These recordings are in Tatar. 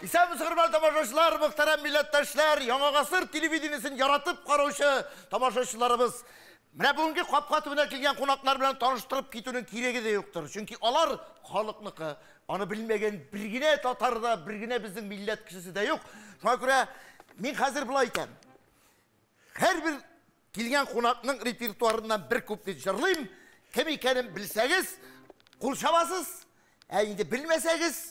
Исәнмесез, хөрмәтле тамашачылар, мөхтәрәм милләттәшләр, Яңа гасыр телевидениесен яратып караучы тамашачыларыбыз. Менә бүгенге капка төбенә килгән кунаклар белән таныштырып китүнең кирәге дә юктыр. Чөнки алар халыкныкы. Аны белмәгән бер генә татар да, бер генә безнең милләт кешесе дә юк. Шуңа күрә мин хәзер болай итәм. Һәрбер килгән кунакның репертуарыннан бер куплет җырлыйм. Кем икәнен белсәгез, кул чабасыз. Ә инде белмәсәгез,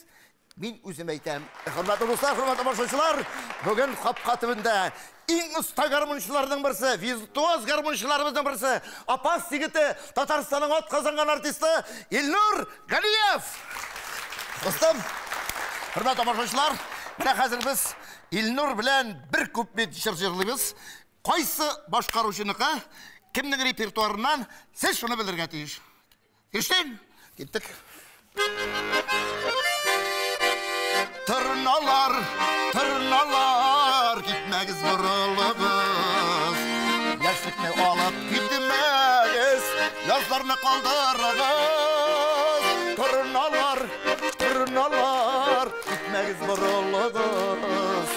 мин үзем әйтәм. Хөрмәтле дуслар, хөрмәтле тамашачылар, бүген капка төбендә иң оста гармунчыларның берсе, виртуоз гармунчыларыбызның берсе, Апас егете, Татарстанның атказанган артисты Илнур Галиев. Дустым, хөрмәтле тамашачылар, менә хәзер без Илнур белән бер куплет җыр җырлыйбыз. Кайсы башкаручыныкы, кемнең репертуарыннан, сез шуны белергә тиеш. Киштен, киттек. Тырналар, тырналар, китмәгез борылыгыз. Яшьлекне алып китмәгез, язларны калдырыгыз. Тырналар, тырналар, китмәгез борылыгыз.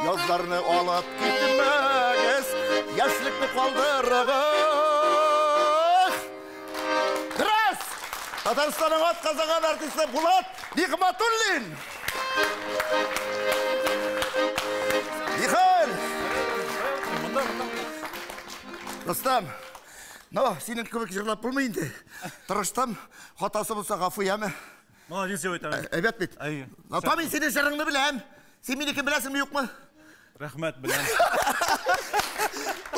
Язларны алып китмәгез, яшьлекне калдырыгыз. Дөрес! Татарстанның атказанган артисты Булат Нигъмәтуллин! Михаил! Дустым, ну, синең кебек җырлап булмый инде. Тырыштым, хатасы булса гафу яме. Молодец дип әйтәм. Әйбәт бит. Әйе. Ата мин синең җырыңны беләм. Син минекен беләсеңме, юкмы? Рәхмәт, беләм.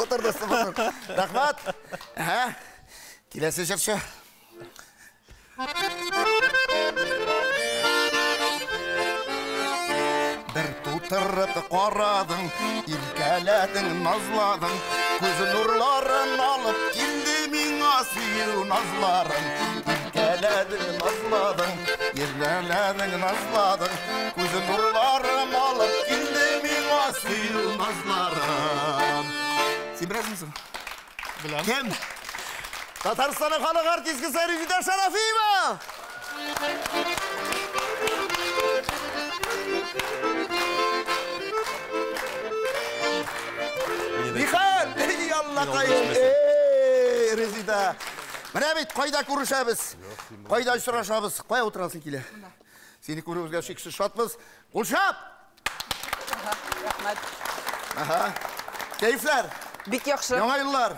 Утыр, дустым, утыр. Рәхмәт. Әһә. Киләсе җырчы. Бер тутырып карадың, иркәләдең, назладың, күз нурларын алып килде миңа сөю назларың. Иркәләдең, назладың, иркәләдең, назладың, күз нурларым алып килде миңа сөю назларым. Син беләсеңме соң? Беләм. Кем? Татарстанның халык артисткасы Резеда Шарафиева! Михаил, эй, Аллакай, эй, Резеда. Менә бит кайда күрешәбез, кайда очрашабыз, кая утырасың килә? Сине күрүебезгә чиксез шатбыз. Кул чап! Рәхмәт. Ага. Кәефләр? Бик яхшы. Яңа еллар.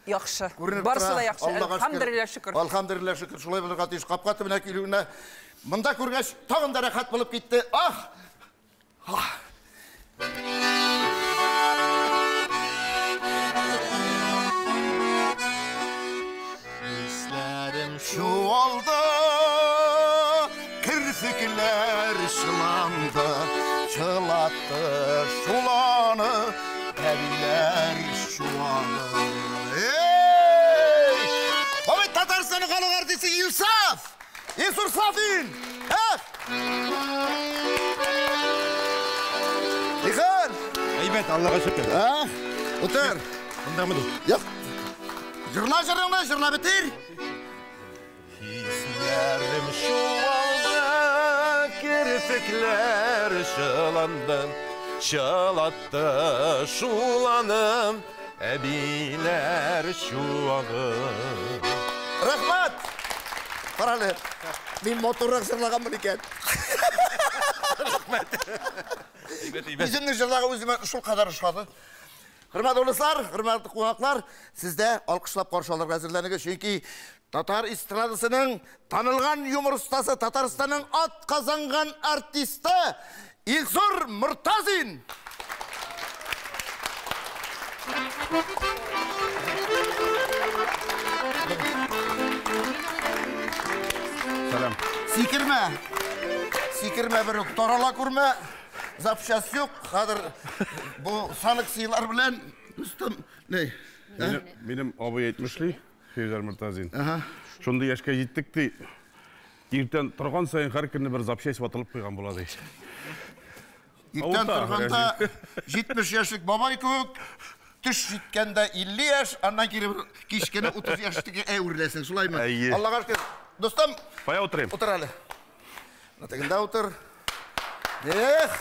Яхшы. Күренеп Барысы тора. да яхшы. Аллага шөкер. Әлхәмдүлилләһ шөкер. Әлхәмдүлилләһ шөкер. Шулай булырга тиеш. Капка төбенә килүенә монда күргәч, тагын да рәхәт булып китте. Ах! Ах! Хисләрем чуалды, керфекләр чыланды, чылатты шуланы, әбиләр чуалы. Эй! Бу бит Татарстанның халык артисты Илсаф! Илсур Сафин! Эх! Михаил! Әйбәт, Аллага шөкер. А? Утыр. Мондамы ди? Юк. Җырла җырыңны, җырла бетер. Хисләрем чуалды, керфекләр чыланды, чылатты шуланым, әбиләр чуагы. Рәхмәт. Кара әле. Мин матуррак җырлаганмын икән. Әйбәт, әйбәт. Үземнең җырлаган үземә шул кадәр ошады. Хөрмәтле дуслар, хөрмәтле кунаклар, сез дә алкышлап каршы алырга әзерләнегез, чөнки татар эстрадасының танылган юмор остасы, Татарстанның атказанган артисты Илсур Мортазин. Сәлам. Сикермә. Сикермә бер үк, тарала күрмә. Запчасть юк. Хәзер бу санкцияләр белән дустым, ни? Минем абый әйтмешли, Фирзәр Мортазин. Шундый яшькә җиттек ди. Иртән торган саен һәр көнне бер запчасть ватылып куйган була ди. Иртән Авырта, торганда 70 яшьлек бабай кебек, төш җиткәндә 50 яшь, аннан кире бер кичкене 30 яшьтеге әвереләсең, шулаймы? Әйе. Аллага шөкер. Дустым, Кая утырыйм? утыр әле. Менә тегендә утыр. Эх!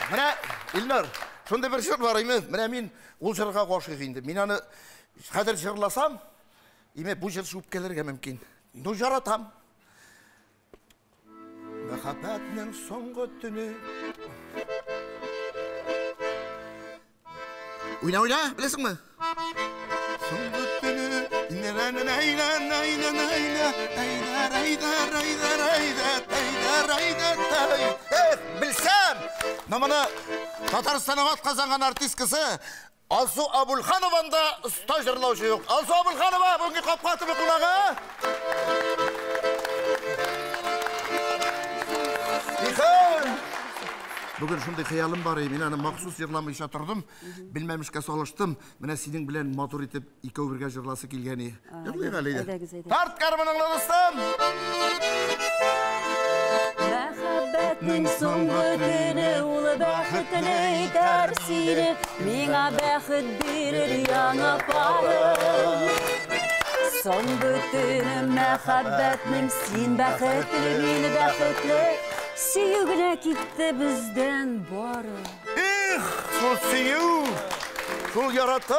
Менә, Илнар, шундый бер җыр бар име? Менә мин ул җырга гашыйк инде. Мин аны хәзер җырласам, име бу җыр үпкәләргә мөмкин. Ну, яратам. Мәхәббәтнең соңгы төне. Уйна, уйна, беләсеңме? Соңгы төне. Эх, белсәм! Моны Татарстанның атказанган артисткасы Алсу Абульханованы да оста җырлаучы юк. Алсу Абульханова бүгенге капка төбе кунагы. Бүген шундый хыялым бар, мин аны махсус җырламыйча тордым, белмәмешкә салыштым. Менә синең белән матур итеп икәү бергә җырласы килгән. Җырлыйк әле. Тарт гармуныңны, дустым! Мәхәббәтнең соңгы төне ул бәхетле итәр сине, миңа бәхет бирер яңа парым. Соңгы төне мәхәббәтнең син бәхетле, мин бәхетле, сөю генә китте бездән бары. Эх, шул сөю, шул ярату.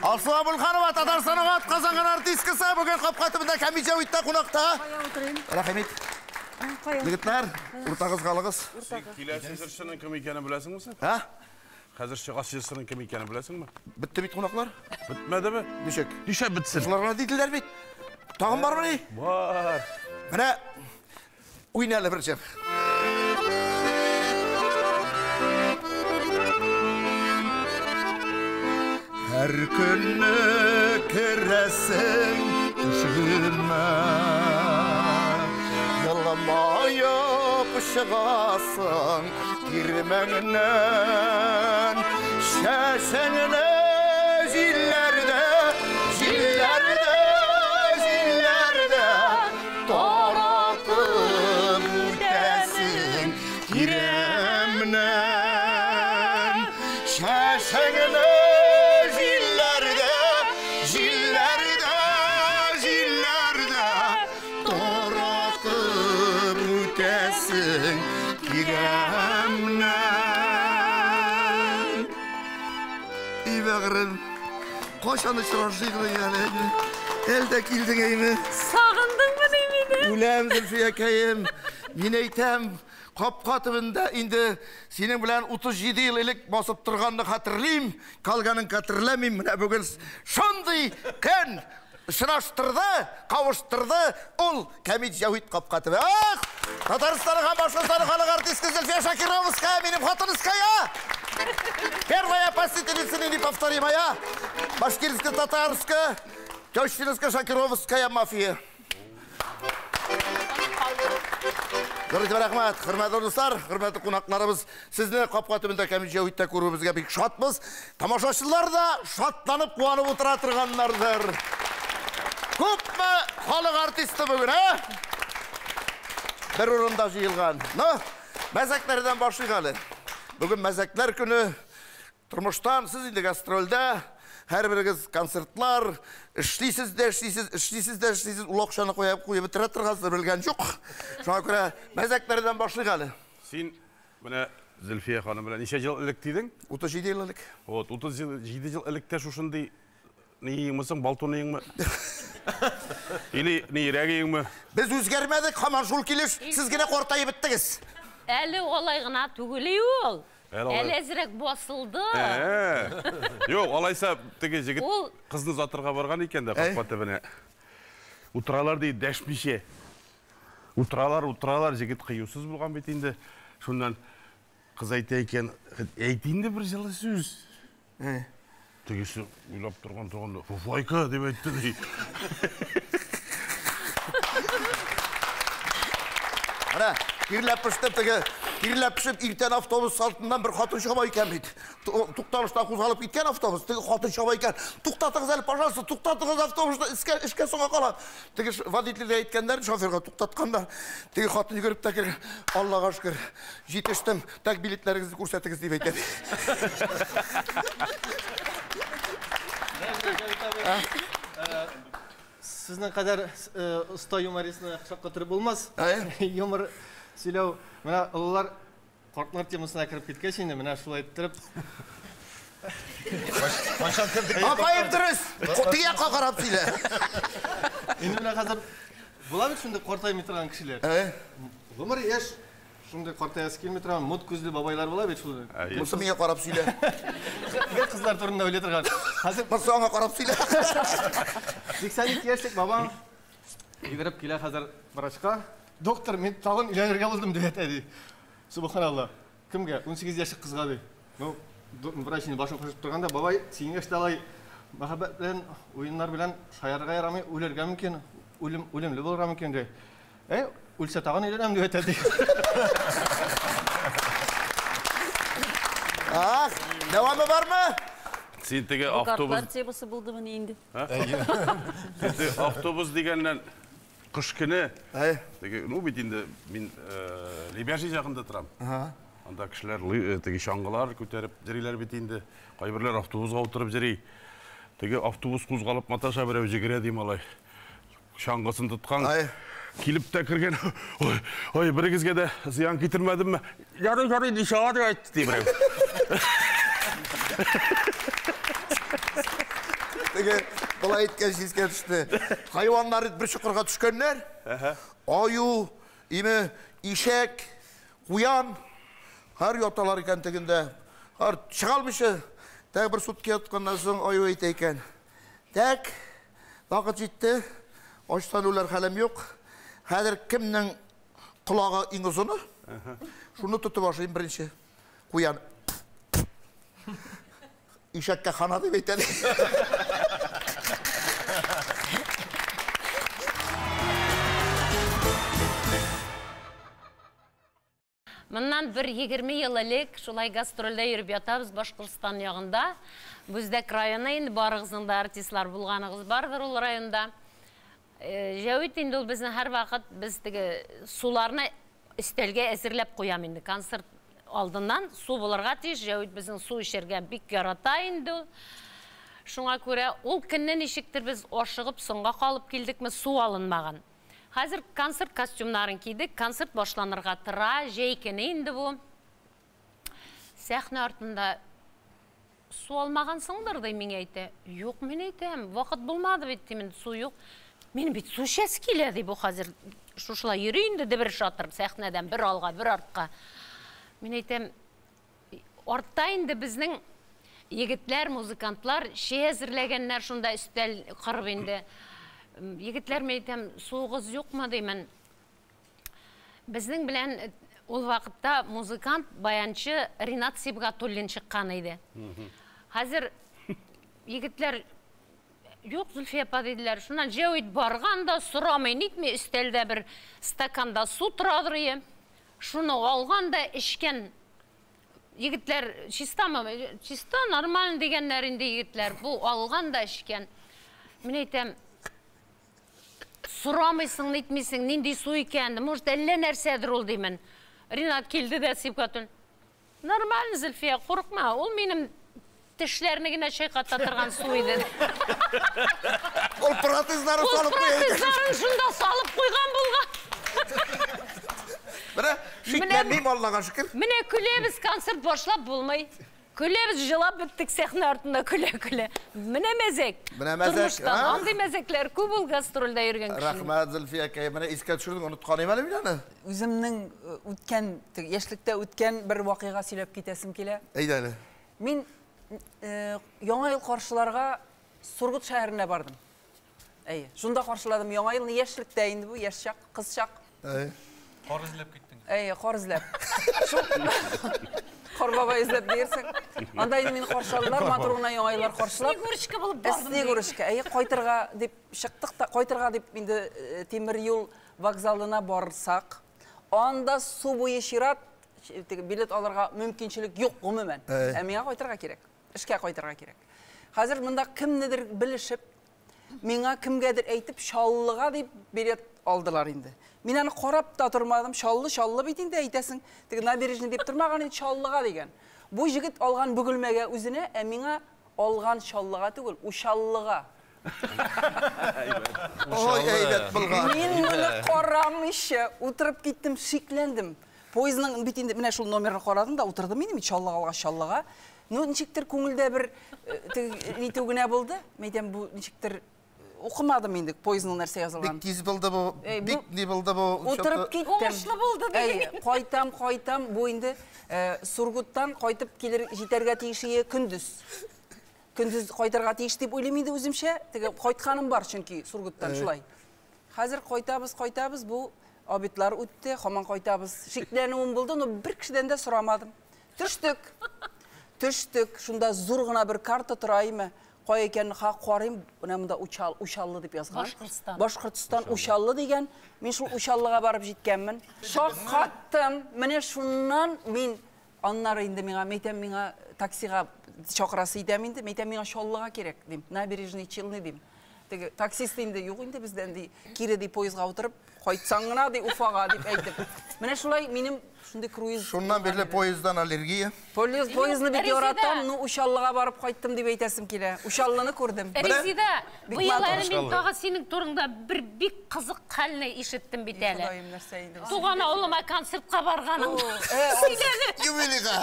Алсу Абульханова, Татарстанның атказанган артисткасы, бүген капка төбендә Кәмит Җәвиттә кунакта. Рәхим ит. Егетләр, уртагызга алыгыз. Киләсе җырчының кем икәнен беләсеңме син? Ә? Хәзер чыгасы җырчының кем икәнен беләсеңме? Бетте бит кунаклар. Бетмәдеме? Ничек? Нишләп бетсен? Шулар гына диделәр бит. Тагын бармыни? Бар. Менә уйна әле бер җыр. Һәр көнне керәсең төшемә, елмаеп чыгасың тирмәңнән, чәчеңне җилләрдә, җилләрдә, җилләрдә таратып үтәсең тирәмнән, чәчеңне Кайчан очрашыйк әле? Әлдә килдең әйме? Сагындыңмы ни мине? Үләм, Зөлфиякәем. Мин әйтәм, капка төбендә инде синең белән 37 ел элек басып торганны хәтерлим, калганын хәтерләмим. Менә бүген шундый көн очраштырды, кавыштырды ул Кәмит Җәвит капка төбе. Ах! Татарстанның һәм Башкортстанның халык артисткасы Зөлфия Шакировская, минем хатынская! Первая посетительница неповторимая, башкирско-татарская, тещинско-шакировская мафия. Дөрес рәхмәт, хөрмәтле дуслар, хөрмәтле кунакларыбыз, сезне капка төбендә Кәмит Җәвиттә күрүебезгә бик шатбыз. Тамашачылар да шатланып, куанып утыра торганнардыр. Күпме халык артисты бүген, ә? Бер урында җыелган. Ну, мәзәкләрдән башлыйк әле. Бүген мәзәкләр көне. Тормыштан сез инде гастрольдә, һәрберегез концертлар, эшлисез дә эшлисез, эшлисез дә эшлисез, ул акчаны куеп куеп бетерә торгансыз, белгән юк. Шуңа күрә мәзәкләрдән башлыйк әле. Син менә Зөлфия ханым белән ничә ел элек дидең? 37 ел элек. Вот, 37 ел элек тә шушындый ниеңме соң, балтуныеңмы? Или ниерәгеңме? Без үзгәрмәдек, һаман шул килеш, сез генә картаеп беттегез. Әле алай гына түгел ул. Әле әзрәк басылды. Юк, алайса теге җегет кызны озатырга барган икән дә капка төбенә. Утыралар ди, дәшмичә. Утыралар, утыралар, җегет кыюсыз булган бит инде. Шуннан кыз әйтә икән, әйт инде бер җылы сүз. Тегесе уйлап торган торганда, фуфайка дип әйтте ди. Менә, тирләп пеште теге, тирләп пешеп иртән автобус артыннан бер хатын чаба икән бит. Тукталыштан кузгалып киткән автобус, теге хатын чаба икән. Туктатыгыз әле, пожалуйста, туктатыгыз автобусны, эшкә соңга кала. Теге водительгә әйткәннәр, шоферга туктатканнар. Теге хатын йөгереп тә кергән. Аллага шөкер, җитештем. Так билетләрегезне күрсәтегез дип әйтә. Сезнең кадәр оста юмористны шаккатырып булмас. Юмор сөйләү, менә олылар картлар темасына кереп киткәч инде, менә шулай иттереп. Кайчан кердек? Апаем дөрес. Теге якка карап сөйлә. Инде менә хәзер була бит шундый картаймый торган кешеләр. Гомер яшь, шундый картаясы килми торган мут күзле бабайлар була бит шул. Монысы миңа карап сөйлә. Гел кызлар турында уйлый торган. Хәзер Монысы аңа карап сөйлә. 82 яшьлек бабам йөгереп килә хәзер врачка. Доктор, мин тагын өйләнергә булдым дип әйтә ди. Субханалла. Кемгә? 18 яшьлек кызга ди. Ну, врач инде башын кашып торганда, бабай, синең яшьтә алай мәхәббәт белән, уеннар белән шаярырга ярамый, үләргә мөмкин, үлем, үлемле булырга мөмкин ди. Ә, үлсә тагын өйләнәм дип әйтә ди. Ах, дәвамы бармы? Син теге автобус... Картлар темасы булдымыни инде? Син теге автобус дигәннән кыш көне. Теге, ну бит инде мин Лебяжий ягында торам. Анда кешеләр теге чаңгылар күтәреп йөриләр бит инде. Кайберләр автобусга утырып йөри. Теге автобус кузгалып маташа, берәү җигерә ди малай. Чаңгысын тоткан. Килеп тә кергән. Ой, ой, берегезгә дә зыян китермәдемме? Ярый, ярый, ничә дип әйтте ди берәү. Теге болай әйткәч искә төште. Хайваннар бер чокырга төшкәннәр. Аю, име, ишәк, куян. Һәр яталар икән тегендә. Һәр чыга алмыйча. Тәк бер сутки ятканнан соң аю әйтә икән. Тәк, вакыт җитте. Ачтан үләр хәлем юк. Хәзер кемнең колагы иң озыны? Шуны тотып ашыйм беренче. Куян. Ишәккә хана дип әйтә. Моннан бер 20 ел элек шулай гастрольдә йөреп ятабыз Башкортстан ягында. Бүздәк районы инде барыгызның да артистлар булганыгыз бардыр ул районда. Җәвит инде ул безнең һәрвакыт без теге суларны өстәлгә әзерләп куям инде. Концерт алдыннан су булырга тиеш. Җәвит безнең су эчәргә бик ярата инде ул. Шуңа күрә ул көнне ничектер без ашыгып соңга калып килдекме, су алынмаган. Хәзер концерт костюмнарын кидек, концерт башланырга тора, җәй көне инде бу. Сәхнә артында су алмагансыңдыр ди миңа әйтә. Юк, мин әйтәм, вакыт булмады бит дим, су юк. Мин бит су эчәсе килә ди бу хәзер. Шушылай йөри инде бер шатыр сәхнәдән бер алга, бер артка. Мин әйтәм, артта инде безнең егетләр, музыкантлар чәй әзерләгәннәр шунда өстәл кырып инде. Егетләр, мин әйтәм, суыгыз юкмы димен. Безнең белән ул вакытта музыкант, баянчы Ринат Сибгатуллин чыккан иде. Хәзер егетләр юк, Зөлфия апа диделәр. Шуннан Җәвит барган да сорамый, нитми, өстәлдә бер стаканда су торадыр ие. Шуны алган да эчкән. Егетләр чистамы? Чиста, нормально дигәннәр инде егетләр. Бу алган да эчкән. Мин әйтәм, сорамыйсың, нитмисең, нинди су икән, может, әллә нәрсәдер ул димен. Ринат килде дә Сибгатуллин. Нормально, Зөлфия, курыкма, ул минем тешләрне генә чайката торган су иде. Ул протезларын салып куя. Ул протезларын шунда салып куйган булган. Менә шикләнмим, Аллага шөкер. Менә көләбез, концерт башлап булмый. Көләбез, җылап беттек сәхнә артында көлә-көлә. Менә мәзәк. Менә мәзәк. Тормыштан андый мәзәкләр күп ул гастрольдә йөргән кешенең. Рәхмәт, Зөлфия әкәй. Менә искә төшердең, оныткан идем әле мин аны. Үземнең үткән, яшьлектә үткән бер вакыйга сөйләп китәсем килә. Әйдә әле. Мин Яңа ел каршыларга Сургут шәһәренә бардым. Әйе, шунда каршыладым Яңа елны, яшьлектә инде бу, яшь чак, кыз чак. Әйе. Кар эзләп киттең. Әйе, кар эзләп. Кар бабай эзләп диярсең. Анда инде мине каршы алдылар, матур гына Яңа еллар каршылап. Снегурочка булып бардым. Снегурочка. Әйе, кайтырга дип чыктык та, кайтырга дип инде тимер юл вокзалына барсак, анда су буе чират, билет алырга мөмкинчелек юк гомумән. Ә миңа кайтырга кирәк. Эшкә кайтырга кирәк. Хәзер монда кемнедер белешеп, миңа кемгәдер әйтеп, Чаллыга дип билет алдылар инде. Мин аны карап та тормадым. Чаллы, Чаллы бит инде әйтәсең. Теге набережный дип тормаган инде, Чаллыга дигән. Бу җегет алган Бөгелмәгә үзенә, ә миңа алган Чаллыга түгел, Учаллыга. Ой, әйбәт булган. Мин моны карамыйча утырып киттем, шикләндем. Поездның бит инде менә шул номерны карадым да утырдым инде мин Чаллыга алгач Чаллыга. Ну, ничектер күңелдә бер нитү генә булды. Мин әйтәм, бу ничектер укымадым инде поездның нәрсә язылган. Бик тиз булды бу, бик ни булды бу. Утырып киттем. Уңышлы булды дигән. Кайтам, кайтам, бу инде Сургуттан кайтып килер җитәргә тиеш көндез. Көндез кайтырга тиеш дип уйлыйм инде үземчә. Теге кайтканым бар чөнки Сургуттан шулай. Хәзер кайтабыз, кайтабыз, бу обедлар үтте, һаман кайтабыз. Шикләнүем булды, но бер кешедән дә сорамадым. Төштек. Төштек. Шунда зур гына бер карта тора име? Кая икәнен карыйм, менә монда Учаллы дип язган. Башкортстан. Башкортстан Учаллы дигән. Мин шул Учаллыга барып җиткәнмен. Шаккаттым. Менә шуннан мин аннары инде миңа, мәйтәм, миңа таксига чакырасы итәм инде, мәйтәм, миңа Чаллыга кирәк дим. Набережный Челны дим. Теге таксист инде юк инде бездән ди, кире ди поездга утырып кайтсаң гына ди Уфага дип әйтеп. Менә шулай минем шундый круиз. Шуннан бирле поезддан аллергия. Поездны бик яратам, ну Учаллыга барып кайттым дип әйтәсем килә. Учаллыны күрдем. Резеда, быел әле мин тагы синең турыңда бер бик кызык хәлне ишеттем бит әле. Туган авылыма концертка барганың. Сөйләде. Юбилейга.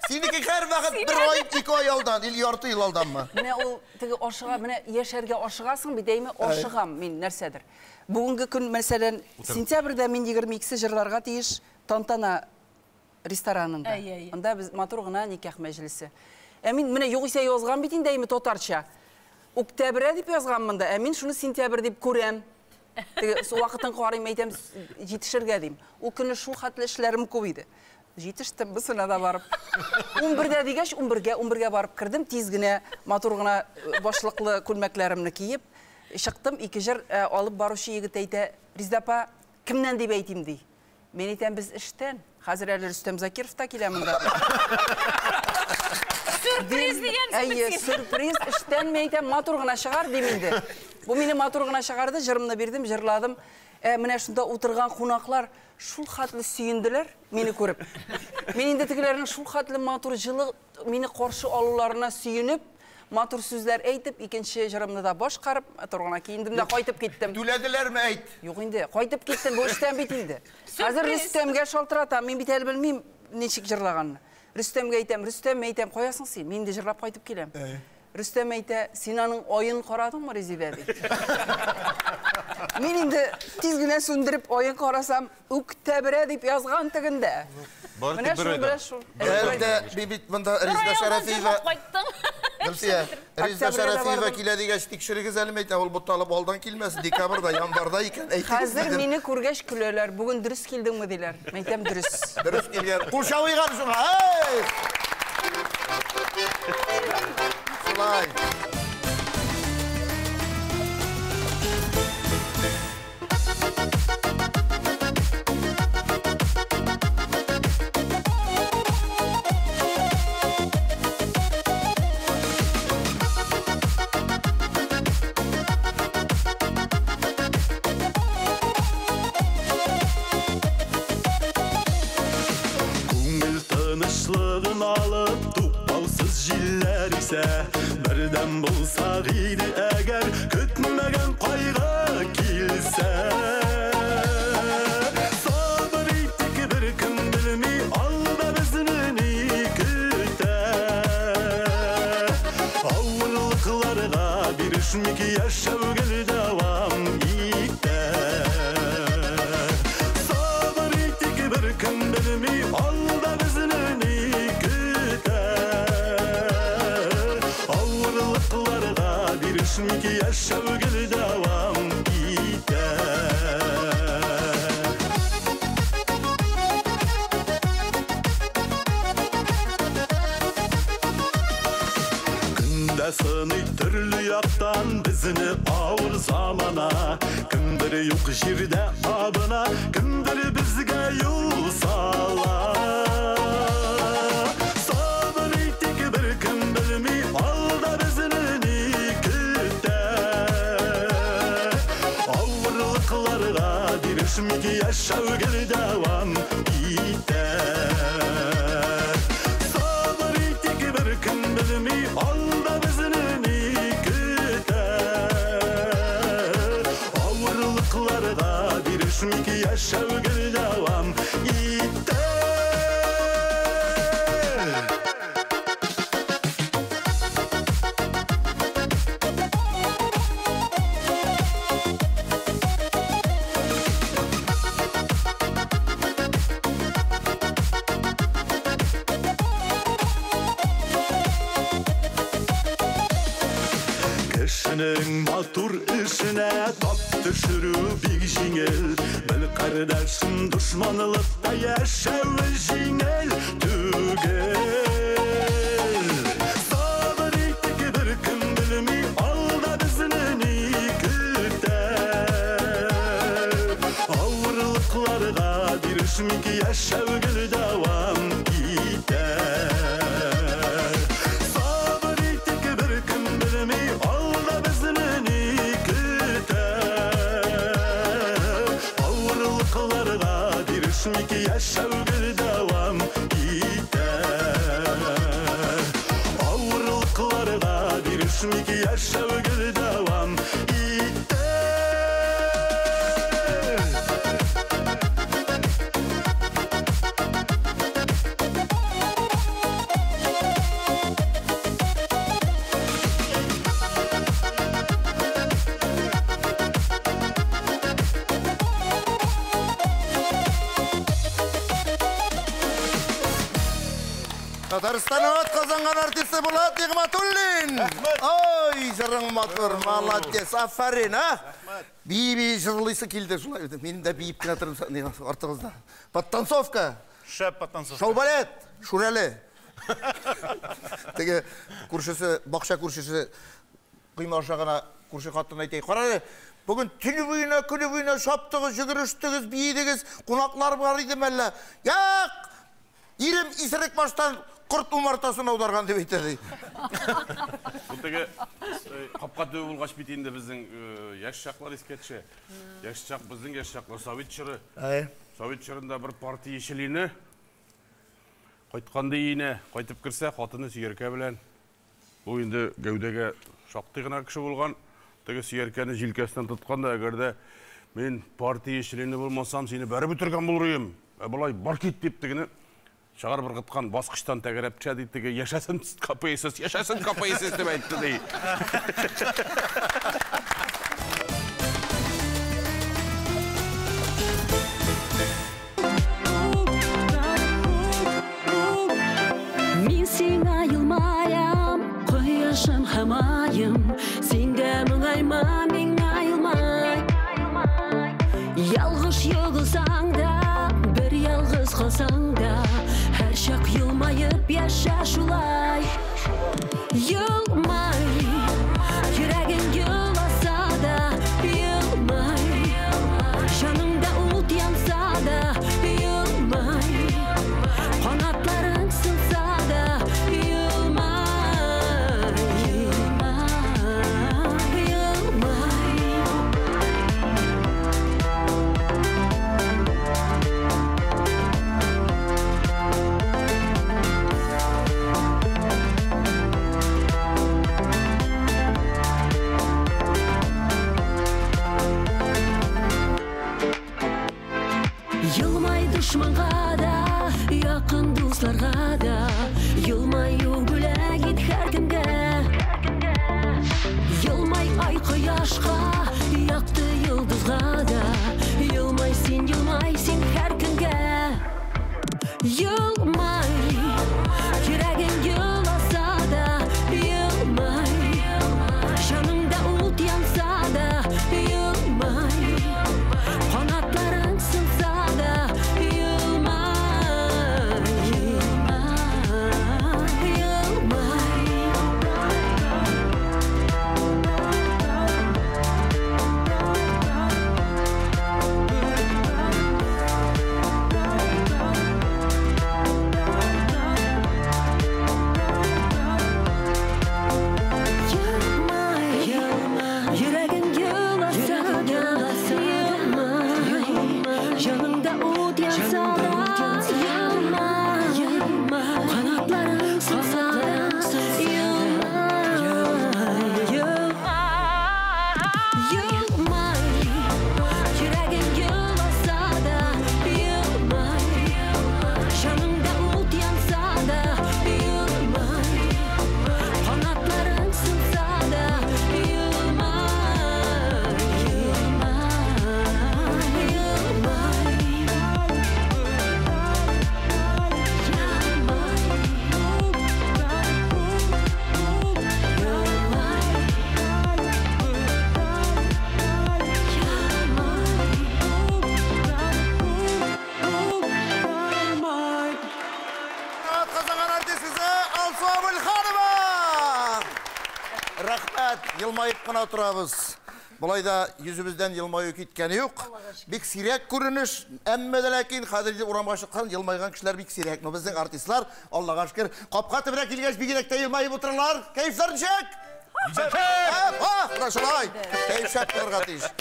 Синеке һәрвакыт бер ай, ике ай алдан, или ярты ел алданмы? Менә ул теге ашыга, менә яшәргә ашыгасың бит, әйме, ашыгам мин нәрсәдер. Бүгенге көн, мәсәлән, сентябрьдә мин 22-се җырларга тиеш Тантана ресторанында. Анда без матур гына никах мәҗлесе. Ә мин менә югыйсә язган бит инде әйме татарча. Октябрә дип язганмын да, ә мин шуны сентябрь дип күрәм. Теге вакытын карыйм, әйтәм, җитешергә дим. Ул көнне шул хәтле эшләрем күп иде. Җитештем, бусына да барып. 11-дә дигәч, 11-гә барып кердем, тиз генә матур гына башлыклы күлмәкләремне киеп чыктым. Ике җыр алып баручы егет әйтә, Резеда апа, кемнән дип әйтим ди. Мин әйтәм, без эштән. Хәзер әле Рөстәм Закиров та килә монда. Сюрприз дигәнсең. Әйе, сюрприз, эштән мин әйтәм, матур гына чыгар дим инде. Бу мине матур гына чыгарды, җырымны бирдем, җырладым. Менә шунда утырган кунаклар шул хәтле сөенделәр мине күреп. Мин инде тегеләрнең шул хәтле матур җылы мине каршы алуларына сөенеп, матур сүзләр әйтеп, икенче җырымны да башкарып, матур гына киендем дә кайтып киттем. Түләделәрме әйт? Юк инде, кайтып киттем, бу эштән бит инде. Хәзер Рөстәмгә шалтыратам, мин бит әле белмим ничек җырлаганны. Рөстәмгә әйтәм, Рөстәм, әйтәм, каясың син? Мин инде җырлап кайтып киләм. Рөстәм әйтә, син аның айын карадыңмы, Резеда, ди. Мин инде тиз генә сүндереп айын карасам, Үктәбрә дип язган тегендә. Менә шул, менә шул. Әлдә бит монда Резеда Шәрәфиева. Гөлфия, Резеда Шәрәфиева килә дигәч, тикшерегез әле, әйтә, ул буталып алдан килмәс, декабрьдә, январьда икән, әйтегез. Хәзер мине күргәч көләләр, бүген дөрес килдеңме диләр. Мин әйтәм, дөрес. Дөрес килгән. Кул чабыйк әле шуңа. Эй! Шулай. Күңел тынычлыгын алып, туктаусыз җилләр исә, бердәм булсак иде әгәр, көтмәгән кайгы килсә. Сабыр итик, бер кем белми, алда безне ни көтә. Авырлыкларга бирешмик, яшәү гел дәвам итә. Сабыр итик, бер кем белми, алда безне ни көтә. Авырлыкларга бирешмик, яшәү гел дәвам итә. Көндә сыный төрле яктан безне авыр замана. Кемдер юк җирдә абына, кемдер безгә юл сала. Сабыр итик, бер кем белми, алда безне ни көтә. Авырлыкларга бирешмик, яшәү гел дәвам итә. Сабыр итик, бер кем белми, алда безне ни көтә. Кешенең матур эшенә тап төшерү бик җиңел. Бел, кардәшем, дошманлыкта яшәве җиңел түгел. Сабыр итик, беркем белми, алда безне ни көтә. Авырлыкларга бирешмик, яшәү гел дәвам итә. Сабыр итик, беркем белми, алда безне ни көтә. Авырлыкларга бирешмик, яшәү гел дәвам итә. Авырлыкларга бирешмик, яшәү гел дәвам итә. Татарстанның атказанган артисты Булат Нигъмәтуллин. Ой, җырың матур, молодец, афәрин, а? Бии-бии җырлыйсы килде шулай. Мин дә биеп кенә тордым артыгызда. Подтанцовка. Шәп подтанцовка. Шоу-балет, Шүрәле. Теге күршесе, бакча күршесе койма аша гына күрше хатын әйтә, кара әле, бүген төне буена, көне буена чаптыгыз, йөгерештегез, биедегез, кунаклар бар иде мәллә? Юк! Ирем исерек баштан корт умартасын аударган дип әйтә ди. Бу теге капка төбе булгач бит инде безнең яшь чаклар искә төшә. Яшь чак, безнең яшь чаклар, совет чоры. Совет чорында бер партия члены кайткан ди өенә, кайтып керсә, хатыны сөяркә белән. Бу инде гәүдәгә шактый гына кеше булган. Теге сөяркәне җилкәсеннән тоткан да, әгәр дә мин партия члены булмасам, сине бәреп үтергән булыр идем. Ә болай бар кит дип тегене чыгарып ыргыткан, баскычтан тәгәрәп төшә ди, теге яшәсен КПСС, яшәсен КПСС дип әйтте ди. Мин сиңа елмаям, кояшым һәм аем, син дә моңайма, миңа елмай. Ялгыш егылсаң да, бер ялгыз калсаң да, һәрчак елмаеп яшә шулай. Елмай, йөрәгең еласа да, елмай, җаныңда ут янса да, елмай, канатларың сынса да, елмай, елмай, елмай. Елмай дошманга да, якын дусларга да, елмаю бүләк ит һәркемгә. Елмай ай кояшка, якты йолдызга да, елмай син һәркемгә. Елмай, йөрәгең еласа да, елмай, җаныңда ут янса да, елмай, канатларың сынса да, елмай, елмай, елмай. Елмаеп кына торабыз. Болай да йөзебездән елмаю киткәне юк. Бик сирәк күренеш, әмма дә ләкин хәзер инде урамга чыккан елмайган кешеләр бик сирәк. Но безнең артистлар, Аллага шөкер, капка төбенә килгәч бигрәк тә елмаеп утыралар. Кәефләр ничек? Шәп! Менә шулай. Кәеф шәп булырга тиеш.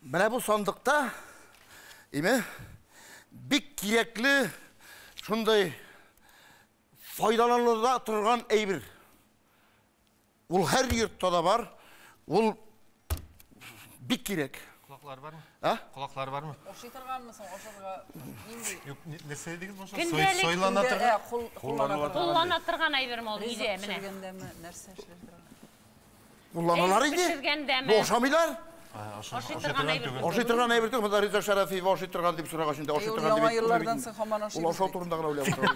Менә бу сандыкта, име, бик кирәкле шундай файдаланыла торган әйбер. Ул һәр йортта да бар, ул бик кирәк. Колаклар бармы? А? Колаклар бармы? Ашый торганмы соң, ашарга нинди? Юк, нәрсә дигез баша? Көндәлек Сойлана торган. Куллана торган әйберме ул өйдә менә? Пешергәндәме, нәрсә эшләр торган? Кулланалар Әйбер инде. пешергәндәме? Бу ашамыйлар. Ашый торган әйбер. Ашый торган әйбер түгел, монда Риза Шәрәфиев ашый торган дип сорагач инде ашый Ул торган дип. яңа әйтте еллардан бит. соң һаман ашыйбыз Ул ашау бит. турында гына уйлап утыра.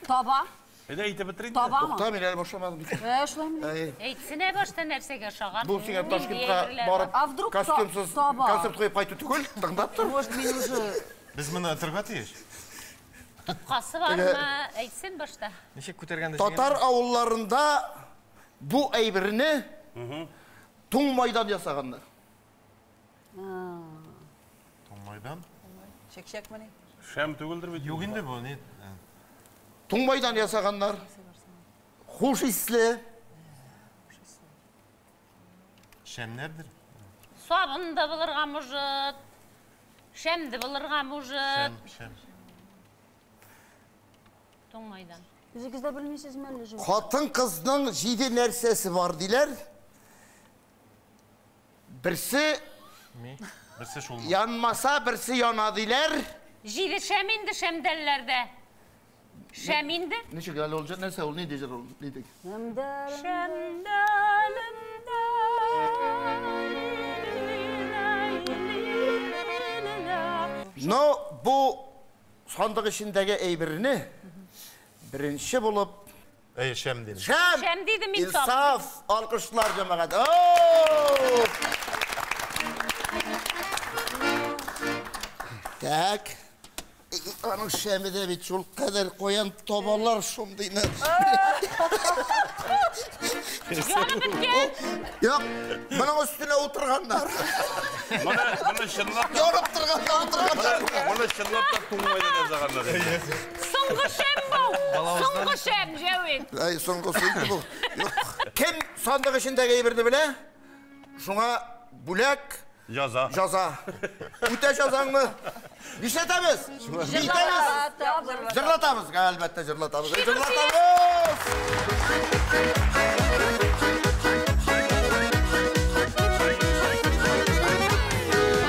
Таба. Әйдә әйтеп бетер инде. Табамы? Тукта, мин әле башламадым бит. Ә, шулаймы? Әй. Әйтсенә башта нәрсәгә ашаган. Бу сиңа Нинди Ташкентка әйберләр барып А вдруг костюмсыз таба? концерт куеп кайту түгел, тыңлап тор. Может, мин уже Без моны атырга тиеш. Тоткасы бармы? Әйтсен башта. Ничек күтәргәндә Татар авылларында бу әйберне туң майдан ясаганнар. Туңмайдан. чәкчәкмени? Шәм түгелдер бит. Юк инде бу, ни? Туң майдан ясаганнар. Хуш исле. Шәмнәрдер. Сабын да булырга может, шәм дә булырга может. Шәм, шәм. Туңмайдан. Үзегез дә белмисезме әллә җавап? Хатын кызның җиде нәрсәсе бар диләр. Берсе Ми? Берсе шулмы? янмаса, берсе яна диләр. Җиде шәм инде шәмдәлләрдә. Шәм инде. Ничек әле ул җыр? Нәрсә ул? Нинди җыр ул? Нинди? Но бу сандык эчендәге әйберне беренче булып Әйе, шәм дидем. Шәм! Шәм дидем, Инсаф. Инсаф! Алкышлар, җәмәгать. Оу! Так. Аның шәме дә бит шул кадәр каян табалар шундыйны. Янып беткән. Юк, моның өстенә утырганнар. Моны чынлап та Янып торганда утырганнар. Моны чынлап та туңмайдан ясаганнар. Соңгы шәм бу. Соңгы шәм, Җәвит. Әй, соңгысы инде бу. Юк. Кем сандык эчендәге әйберне белә? Шуңа бүләк. Җаза. Җаза. Үтә җазаңны. Нишләтәбез? Җырлатабыз. Җырлатабыз. Әлбәттә, җырлатабыз. Җырлатабыз!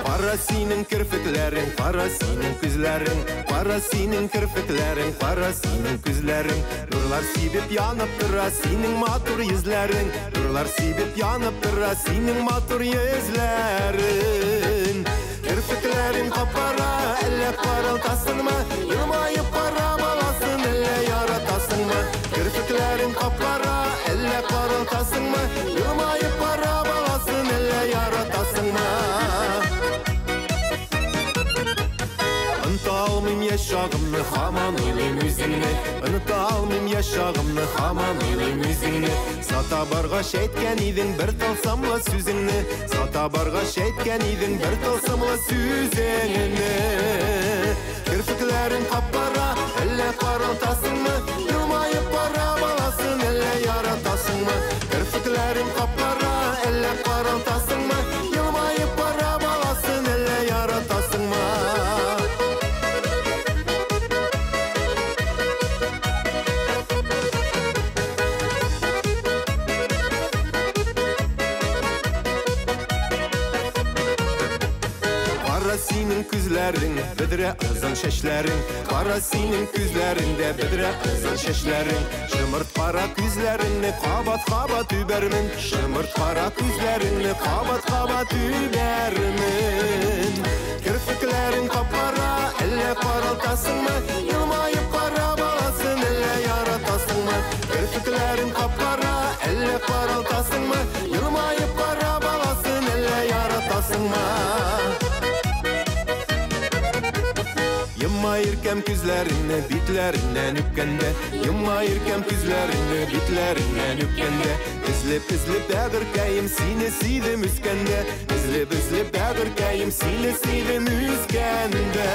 Кара синең керфекләрең, кара синең күзләрең, кара синең керфекләрең, кара синең күзләрең. Нурлар сибеп янып тора синең матур йөзләрең, нурлар сибеп янып тора синең матур йөзләрең. Керфекләрең капкара, әллә каралтасыңмы? Елмаеп кара баласын, әллә яратасыңмы? Керфекләрең капкара, әллә каралтасыңмы? Елмаеп кара баласын, әллә яратасыңмы? Оныта алмыйм яшь чагымны, һаман уйлыйм үзеңне. Оныта алмыйм яшь чагымны, һаман уйлыйм үзеңне. Сата баргач әйткән идең бер тылсымлы сүзеңне. Сата баргач әйткән идең бер тылсымлы сүзеңне. Керфекләрең капкара, әллә каралтасыңмы? Елмаеп кара баласын, әллә яратасыңмы? Керфекләрең капкара, әллә каралтасыңмы? Елмаеп кара баласын, әллә яратасыңмы? Кара синең күзләрең, бөдрә озын чәчләрең. Кара синең күзләреңдә бөдрә озын чәчләрең. Шымырт кара күзләреңне кабат-кабат үбәрмен. Шымырт кара күзләреңне кабат-кабат үбәрмен. Керфекләрең капкара, әллә каралтасыңмы? Елмаеп кара баласын, әллә яратасыңмы? Керфекләрең капкара, әллә каралтасыңмы? Елмаеп кара баласын, әллә яратасыңмы? Йома иркәм күзләреңне битләреннән үпкәндә, йома иркәм күзләреңне битләреннән үпкәндә, эзләп-эзләп бәгырькәем сине сөйдем үскәндә, эзләп-эзләп бәгырькәем сине сөйдем үскәндә.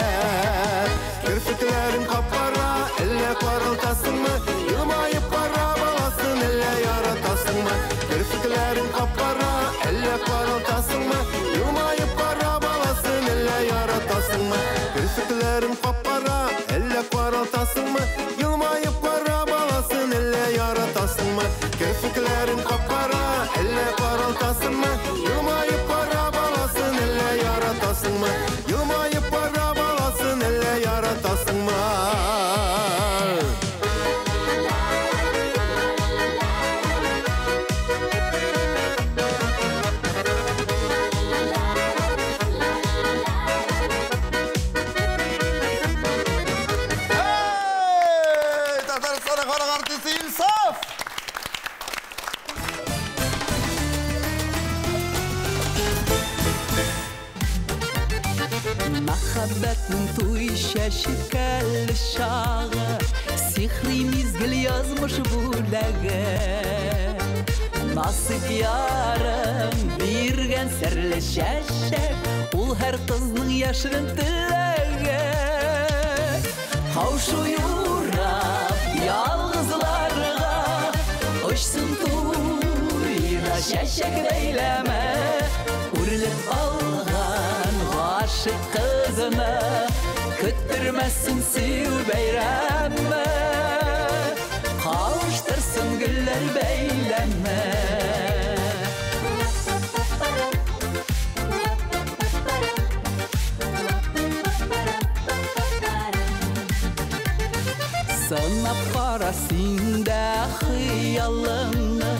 Керфекләрең капкара, әллә каралтасыңмы? Елмаеп кара баласын, әллә яратасыңмы? Керфекләрең капкара, әллә каралтасыңмы? Елмаеп кара баласын, әллә яратасыңмы? Керфекләрең капкара, әллә каралтасыңмы? Елмаеп кара баласын, әллә яратасыңмы? Керфекләрең капкара, әллә каралтасыңмы? Елмаеп кара баласын, әллә яратасыңмы? Елмаеп кара баласын, әллә яратасыңмы? Hey! Татарстан халык артисты Инсаф! Мәхәббәтнең туй чәчкәле чагы, сихри мизгел язмыш бүләге. Насыйп ярым биргән серле чәчәк, ул һәр кызның яшерен теләге. Каушу юрап ялгызларга, очсын туйда чәчәк бәйләме. Үрелеп алган гашык кызны көттермәсен сөю бәйрәме. Кавыштырсын гөлләр бәйләме. Сынап кара син дә хыялыңны,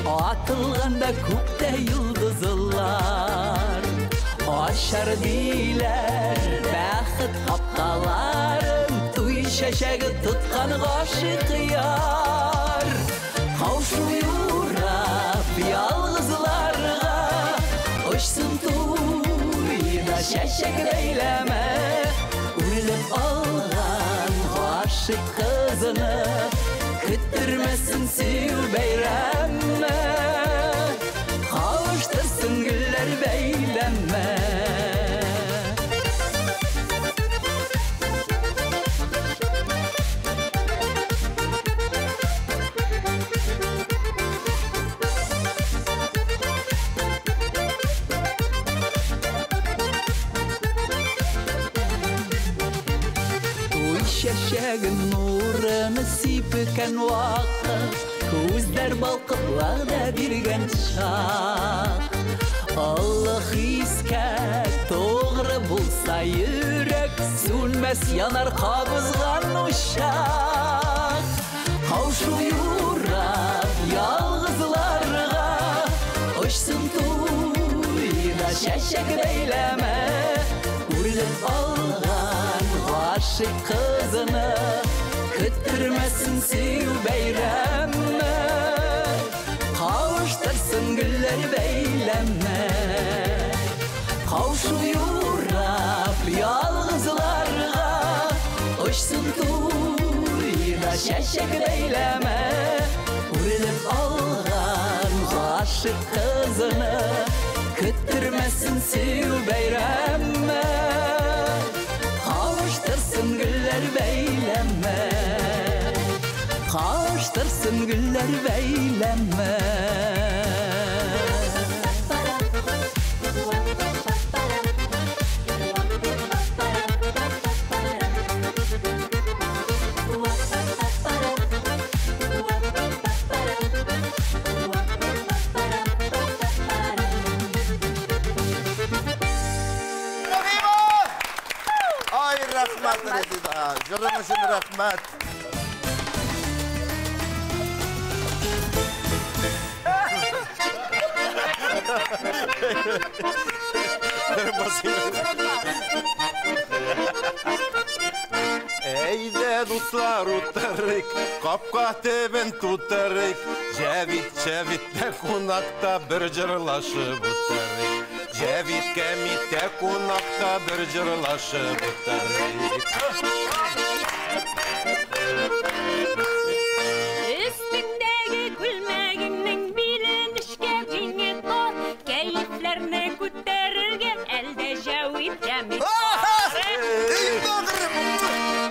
атылганда күктә йолдызлар. Ашар диләр бәхет капкаларын, туй чәчәге тоткан гашыйк яр. Каушу юрап ялгызларга, очсын туйда чәчәк бәйләме. Үрелеп алган гашыйк кызны, көттермәсен сөю бәйрәме. Кавыштырсын гөлләр бәйләме. Туй чәчәген нурын сипкән вакыт, күзләр балкып вәгъдә биргән чак. Олы хискә тугры булса йөрәк, сүнмәс янар кабызган учак. Каушу юрап ялгызларга, очсын туйда чәчәк бәйләме. Үрелеп алган гашыйк кызны, көттермәсен сөю бәйрәме. Кавыштырсын гөлләр бәйләме. Каушу юрап ялгызларга, очсын туйда чәчәк бәйләме. Үрелеп алган гашыйк кызны, көттермәсен сөю бәйрәме. Кавыштырсын гөлләр бәйләме. Кавыштырсын гөлләр бәйләме. Рәхимә! Ай, рәхмәт, Резида. Җырың өчен рәхмәт. Әйдә, дуслар, утырыйк, капка төбен тутырыйк. Җәвит, Җәвиттә кунакта бер җырлашып утырыйк. Җәвит кәмиттә кунакта бер җырлашып утырыйк. Өстеңдәге күлмәгеңнең билен эшкә җиңе тар, кәефләрне күтәрергә әлдә җәвит кәмит.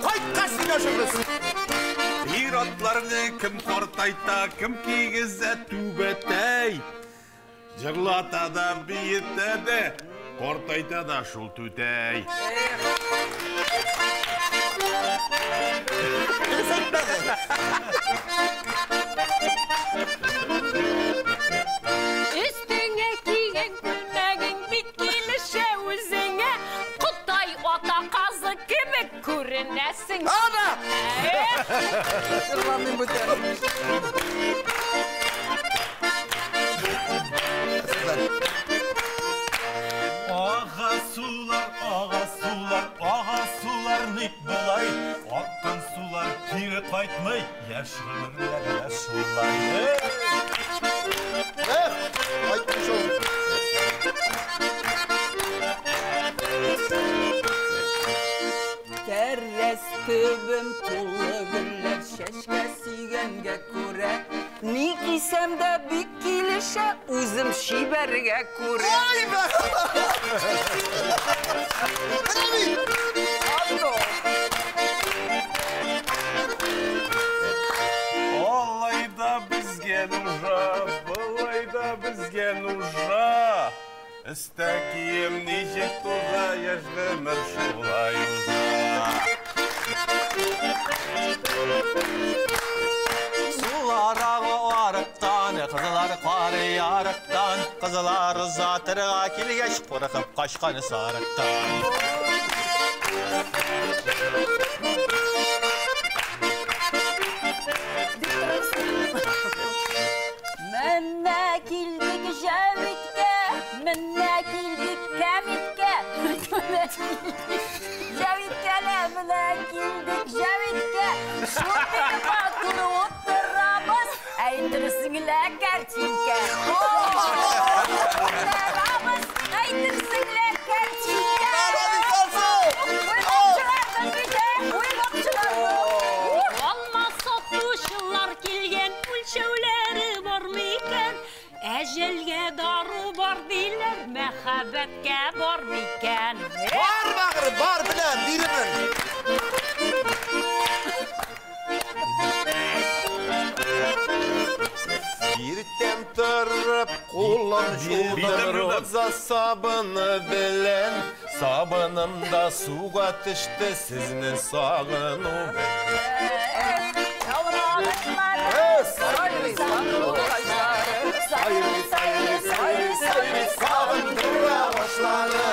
Кайткач сөйләшербез. Ир-атларны кем картайта, кем кигезә түбәтәй. Җырлата да, биетә дә, картайта да шул түтәй. Өстеңә кигән күлмәгең бик килешә үзеңә. Кытай ата казы кебек күренәсең. Ана! Җырламыйм бүтән. Ага сулар, ага сулар, ага сулар ник болай? Аккан сулар кире кайтмый, яшь гомерләр дә шулай. Эх, кайтмый шул. Тәрәз төбем тулы гөлләр, чәчкә сөйгәнгә күрә. Ни кисәм дә бик килешә, үзем чибәргә күрә. Ай, бә! Ато! Алай да безгә нужа, болай да безгә нужа. Өстә кием ничек туза, яшь гомер шулай уза. Сулар ага арыктан, кызлар карый арыктан, кызлар озатырга килгәч, куркып качкан сарыктан. Җәвиткә менә килдек, Җәвиткә. Шундый матур утырабыз, әйтерсең лә кәртинкә. Утырабыз, әйтерсең лә кәртинкә. Уйлап чыгардым бит, уйлап чыгардым. Алма сатучылар килгән, үлчәүләре бар микән? Әҗәлгә дару бар диләр, мәхәббәткә бар микән? Бар, бәгырем, бар, беләм, бирермен. Иртән торып кулым жудым роза сабыны белән. Сабыным да суга төште сезне сагыну белән. Сайрый сандугачлары, Сайрый, сайрый, сайрый, сайрый, сагындыра башлады.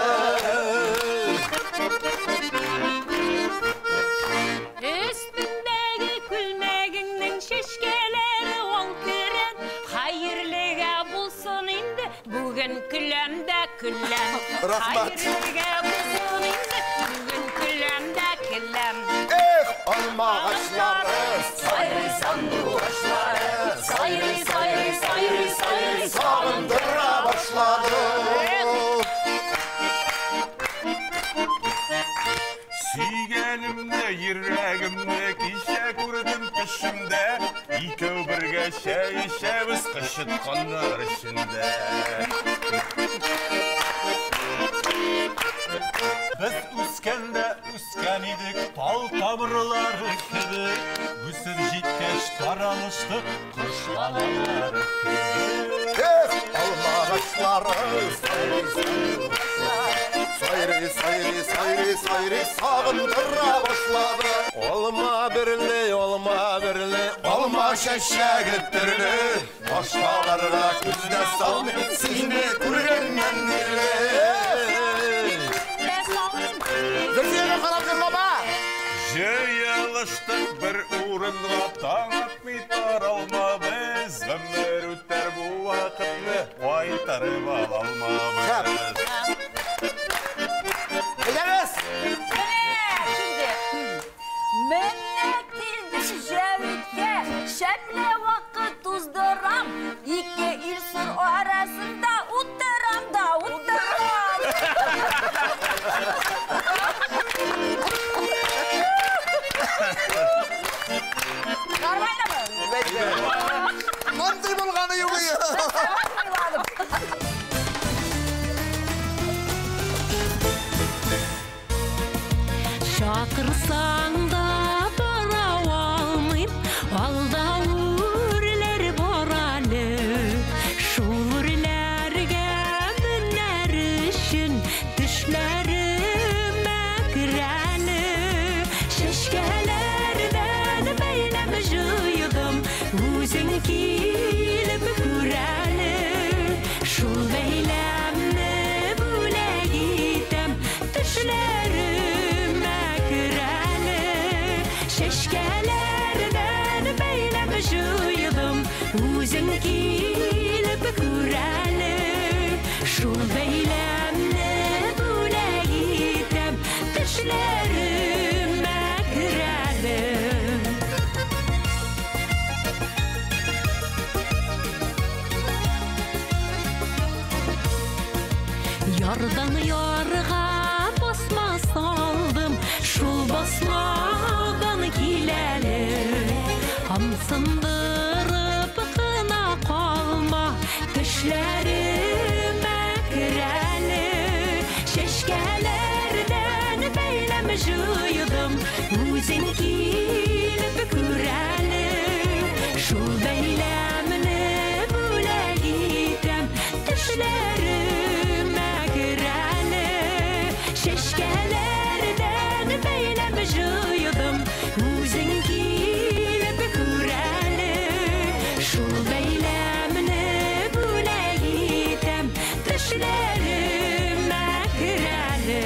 Өстендәге күлмәгеңнең чәчкәләре ал керән. Хәерлегә булсын инде, бүген көләм дә көләм. Рәхмәт. Хәерлегә булсын инде, бүген көләм дә көләм. Эх, алма агачлары, Сайрый сандугачлары, сайрый, сайрый, сайрый, сайрый, сагындыра башлады. Сөйгәнемне, йөрәгемне кичә күрдем төшемдә. Икәү бергә чәй эчәбез кычытканнар эчендә. Без үскәндә үскән идек тал тамырлары кебек. Үсеп җиткәч таралыштык кош балалары кебек. Эх, алма агачлары, сайрый, сайрый, сайрый, сайрый, сайрый, сагындыра башлады. Алма берле, алма берле, Алма чәчәге төрле, башкаларга күз дә салмый, сине күргәннән бирле. Зөлфиягә карап җырлама! Җыелыштык бер урынга, таң атмый таралмабыз. Гомер үтәр бу вакытны кайтарып ала алмабыз. Әйдәгез! Менә килде. Менә килде Җәвиткә. Шәпле вакыт уздырам. Ике ил сыр арасында утырам да утырам. Нормальномы? Мондый булганы юк иде. Уйладым. Чакырсаң да бара алмыйм, алда үрләр бар әле. Шул үрләргә менәр өчен төшләремә керәле. Чәчкәләрдән бәйләм җыйдым, үзең килеп күрәле. Шул бәйләмне бүләк итәм, төшләремә керәле. Чәчкәләрдән бәйләм җыйдым, үзең килеп күрәле. Шул бәйләмне бүләк итәм, төшләремә керәле. Ярдан ярга басма салдым, шул басмадан киләле. Һамсындырып кына калма, төшләремә керәле. Чәчкәләрдән бәйләм җыйдым, үзең килеп күрәле. Шул бәйләмне бүләк итәм, төшләремә керәле. Чәчкәләрдән бәйләм җыйдым, үзең килеп күрәле. Шул бәйләмне бүләк итәм, төшләремә керәле.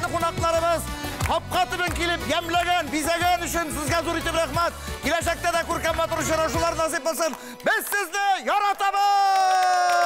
Хөрмәтле кунакларыбыз, капка төбен килеп ямьләгән, бизәгән өчен сезгә зур итеп рәхмәт. Киләчәктә дә күркәм матур очрашулар насыйп булсын. Без сезне яратабыз!